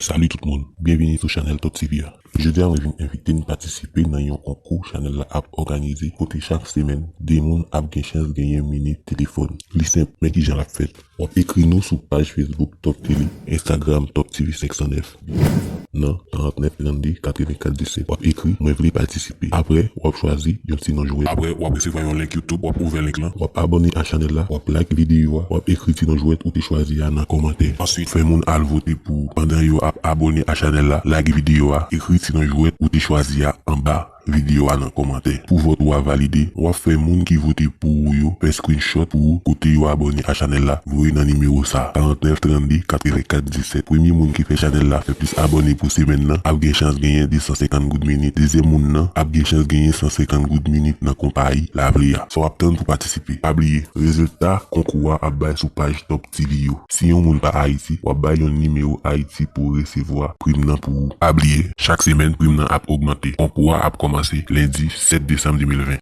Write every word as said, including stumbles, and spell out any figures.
Salut tout moun, byenvini sou chanèl Top T V a. Jodi a mwen vin envite n patisipe nan yon konkou chanèl la ap òganize kote chak semèn de moun ap gen chans genyen minit telefòn. Li senp, men kijan l ap fèt? W ap ekri nou sou paj Facebook Top Tele, Instagram Top T V senk san nèf, nan trannèf trannde katrevenkat disèt. W ap ekri mwen vle patisipe. Apre, w ap chwazi yon ti non jwèt. Apre, w ap resevwa yon link YouTube, w ap ouvè link lan. W ap abòne a chanèl la, w ap like videyo a, w ap ekri ti non jwèt ou te chwazi a nan kòmantè. Answit, fè moun al vote pou ou. Pandan yo ap abòne a chanèl la, like videyo a, ekri ti non jwèt ou te chwazi a anba videyo a nan kòmantè. Pou vòt ou a valide, w ap fè moun ki vote pou ou yo fè screenshot pou ou kote yo abòne a chanèl la, voye nan nimewo sa, trannèf trannde katrevenkat disèt. Premye moun ki fè chanèl la fè plis abòne pou semèn nan ap gen chans genyen de san senkant goud minit. Dezyèm moun nan ap gen chans genyen san senkant goud minit nan konpayi Lapli a. Sa w ap tann pou patisipe? Pa bliye, rezilta konkou a ap bay sou paj Top T V yo. Si yon moun pa Ayiti, w ap bay yon nimewo Ayiti pou w resevwa prim nan pou ou. Pa bliye, chak semèn prim nan ap ogmante. Konkou a ap kòmanse lendi sèt desanm de mil ven.